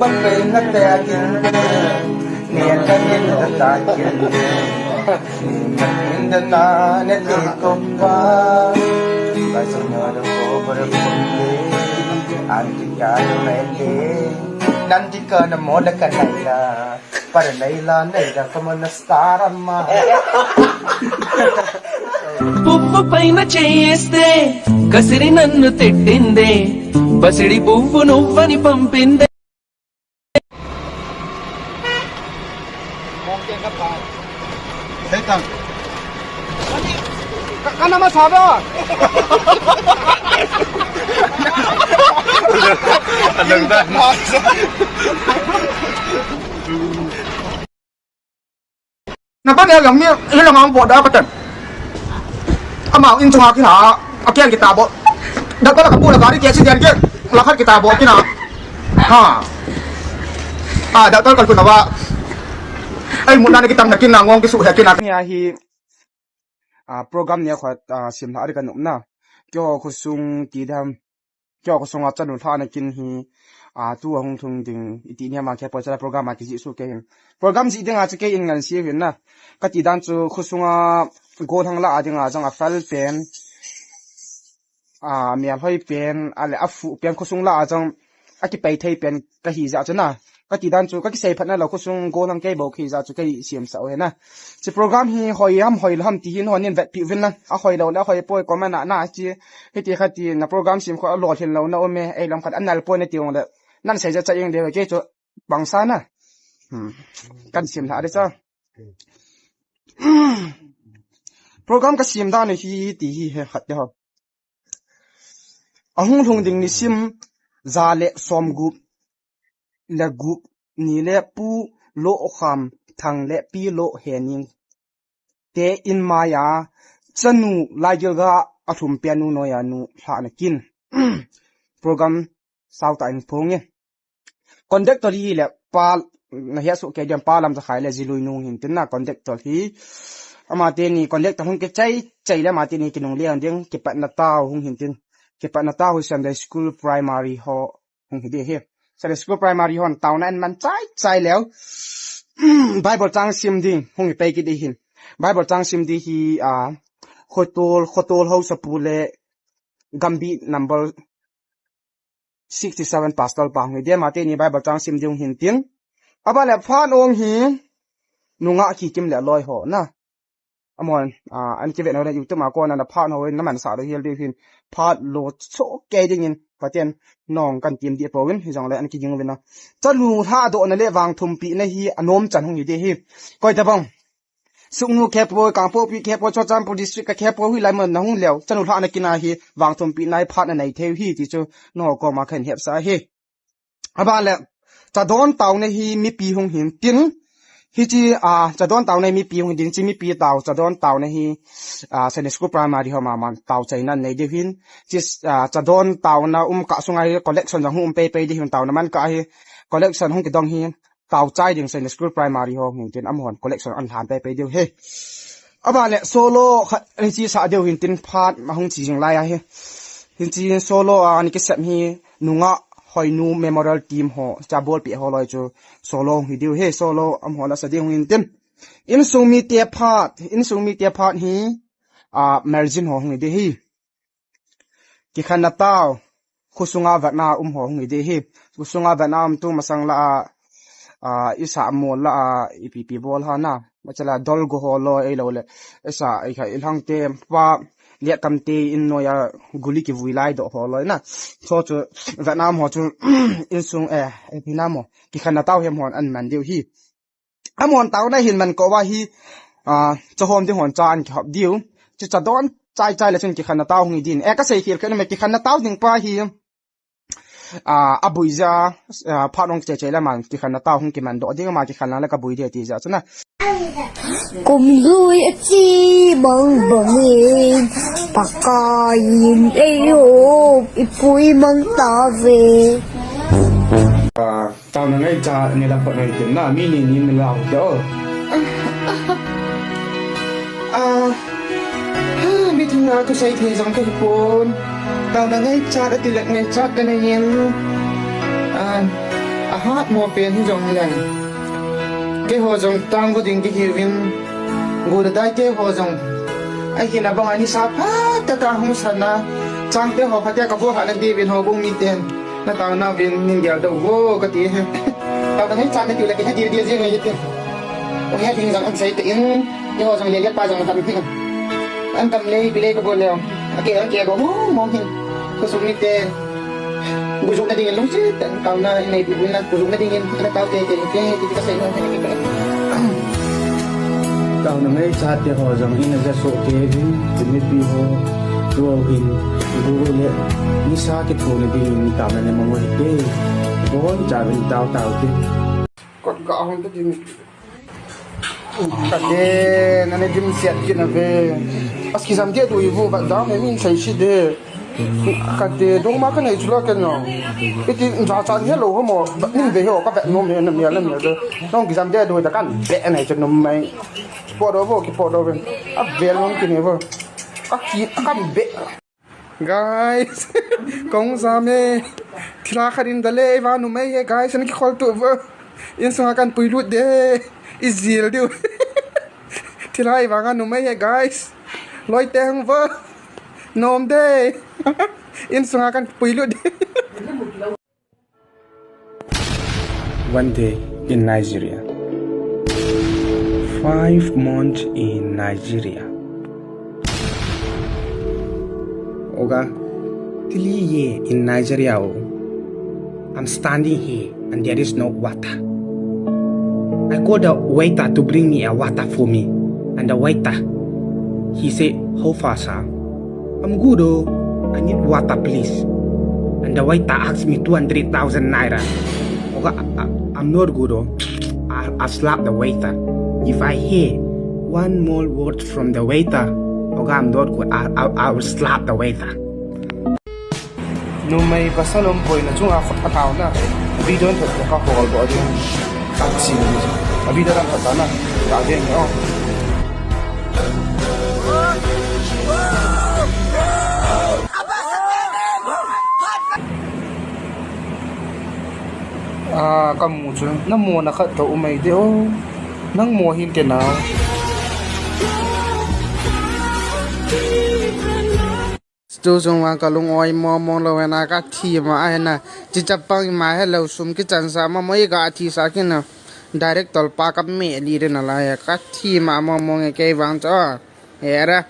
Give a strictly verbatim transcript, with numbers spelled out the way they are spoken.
Papai na te akin, ni akan in da ta kin, ni akan in da na ne te ko pa. Ba so na da ko ba da ko te, anti ka na me te, nanti ka na mo da ka na ya, para na ila na ila ka mo na star ma. పువ్వు పైన చేస్తే కసిరి నన్ను తిట్టిందే, పసిడి పువ్వు నువ్వని పంపిందే. Ka, ka nama sado. Anang dan. Na ba ne yang mi, hilang ang bo da ka tan. Ama in chunga kina, a kian kita bo. Da ko la ka bu la gari ke si dian ke, la khat kita bo kina. Ha. A, da ko la ka bu na ba. Ai, mun na kita na kina ngong kisu he kina. Nia hi, a, program nia khat, a, sim la ari ka num na. Kyo khosung ti dam. Kyo khosung a chanu lhahna kin hi, a, tu a hung lhung ding, iti nia ma khe poi chala program a kijih su ke hin. Program jih ding a chu ke in ngan si hin na. Ka ti dan chu khosung a gollhang la a ding a jong a fel pen, a, mial hoi pen, a le a fu pen khosung la a jong a kipei thei pen ka hi ja chu na. Ka ti dan chu, ka kisei phat na lo khosung gollhang kei bo khi ja chu kei siam sa o he na. Chi program hi hoi ham hoi lo ham ti hin hon in vet pi vin na. A hoi lo le a hoi poi comment a na chi. Hiti kha ti na program sim kho a lo hin lo na um e. Ei lam khat an nal poi na ti ong le. Nan sei ja cha ing de kei chu bang sa na. Hmm. Kan sim tha de cha. Program ka sim dan hi ti hi he khat de ho. A hung lhung ding nisim, za le som gup le gup ni le Pu Lokham Thang le Pi Lohening te in maiya chanu Laigilga a lhum pen nu noiya nu lhahna kin. Program sau ta in phong e. Conductor hi le pa, na hia su ke diam pa lam za khai le Zilui nung hin tin na conductor hi. Ama te ni conductor hung ke chai, chai le ama te ni kinung le ding, kipatna tao hung hin tin. Kipatna tao hi Sunday school primary ho hung hi de hi. Sunday school primary hon taona an man chai, chai leo. Bible chang sim ding, hung hi pei ki de hin. Bible chang sim di hi, a, Khotol, Khotol Hausapu le Gambi number sixty seven pastor pa hung hi de, ama te ni Bible chang sim ding hin tin. Aba le phan ong hi, nunga ki kim le loi ho na. Amon, a, an ki vet na le YouTube ma ko na na phan ho na man sa do hil di hin. Phat lo cho ke ding in, paten nong kan tim di po win, hi jong le an ki ging win na. Chanu lha do na le vang thum pi na hi, a nom chan hung hi de hi. Koi ta bang. Sugnu khe poi, Kangpokpi khe poi, Churachandpur district ka khe poi, hui lai man na hung leo. Chanu lhahna kin a hi, vang thum pi na hi phat na nei thei hi, ti chu no ko ma khen hep sa hi. Aba le, chadon taona hi mipi hung hin tin. Hi chi, a, chadon taona hi mipi hung hin tin, chi mipi tao, chadon taona hi, a, Sunday school primary ho ma man, tao chai nan nei de hin. Chi, a, chadon taona um ka sunga hi collection jong hung um pei pei de hin taona man ka hi, collection hung kidong hin. Tao chai ding Sunday school primary ho hin tin amahon collection an lhan pei pei diu he. Aba le solo khat hi chi sa diu hin tin phat ma hung chi jing lai a he. Hin chi solo a ni kisem hi nunga Hoinu Memorial Team ho cha bol pi ho loi chu solo hi diu he solo amahon a sa diu hin tin. Insung mi te phat, insung mi te phat hi a margin ho hung hi di hi. Kikhenna tao, khosunga vetna um ho hung hi di hi. Khosunga vetna um tu masang la a, a, isa mol la a, ipi pi bol ha na. Machala dol go ho lo ei lo le. Isa i kha i lhang te pa le kam te in noya guli kivui lai do ho lo na. So chu vetna um ho chu insung e, e pi na mo. Kikhenna tao hem hon an man diu hi. Amahon taona hin man ko va hi, a, chahom ding hon cha an kihop diu. Chu chadon chai chai le chun kikhenna tao hung hi din. E ka sei khel khen me kikhenna tao ding pa hi, a, abui ja, a, phat nong che che le man kikhenna tao hung kiman do ding ma kikhenna le ka bui de ti ja chuna. Kum lui a chi bang bang in Pakai in ei o i pui mang ta ve. A, Taona ngaichat ngai la phot ngai tin na, mi ni ni mi lau te o. A, ha, mi thina thusei thei jong kahi pon. Taona ngaichat ati le ngaichat kana yin. A, a Hat mo pen hi jong leng. Keiho jong tang vo ding kihiuvin. Gu da dai keiho jong. Ahi na bang ani sa pha ta ta hung sana. Chang keiho pha te ka vo ha na di vin ho bung mi ten. Na tao na vin nin gel do vo ka ti he. Tao na ngai chan na ti le ke ha di di ji ngai te. O he ding jong an sai te in. Keiho jong le le pa jong tam hi. An tam le bi le ka bo le. Ake ake bo mo mo hin. Ko sum ni te. Bujukna dingin lungset tah in taona inei uvin lang, bujukna dingin ana tao teitei ute, hiti kasei nom ahi. Taona ngaichat te ho jong in aja soh kei uvin, tu mipi ho, tu ho hin, bu le, nisa kithouna dingin taona nei mang u hite. Boncha uvin tao tao te. Kot ga hon ta ding. Kate, nane dimset kit nave. As kijam dia doi vo, bat dam e min sei si de. Kate, dong ma kanei chula keno. Iti jachat helou ho mo, bat ning ve ho, ka bat nom e, na mel, na mel de. Nong kijam dia doi da kan be nei chu nom mai. Pot do vo, kipot do ve. A vel nom kine vo. Ka ki, kan be. Guys, kong jam e. Thilha khat in dale, eiva numei he, guys, ana kikhol tu vo. Insunga kan puilut de. Ijil diu. Thilha ivanga numei he, guys. Loi te hung vo. Nom de. Insunga kan puilut de. One day in Nigeria. Five months in Nigeria. Oga, three year in Nigeria, oh. I'm standing here and there is no water. I call the waiter to bring me a water for me. And the waiter, he said, "How far, sir?" "I'm good, oh. I need water, please." And the waiter asked me two hundred thousand naira. "Oga, I, I, I'm not good, oh. I, I slap the waiter. If I hear one more word from the waiter, Oga, I'm not good. I, I, I will slap the waiter." Numei pasal um boina chunga khat a taona. Video in thot ka hol bo ding. Ka chi ni. A video ran thot na. Ka ding, oh. Ah, ka mu chu. Na mona khat to umei de, oh. Nang mo hin te na. Stu jong vang ka lung oi mo mo lou hena ka thi ma a hena. Chi chapang ma helou sum kichan sa ma mo i ka thi sa kina. Director pa ka me li re na la ya ka thi ma mo mo nge kei vang cha. Era.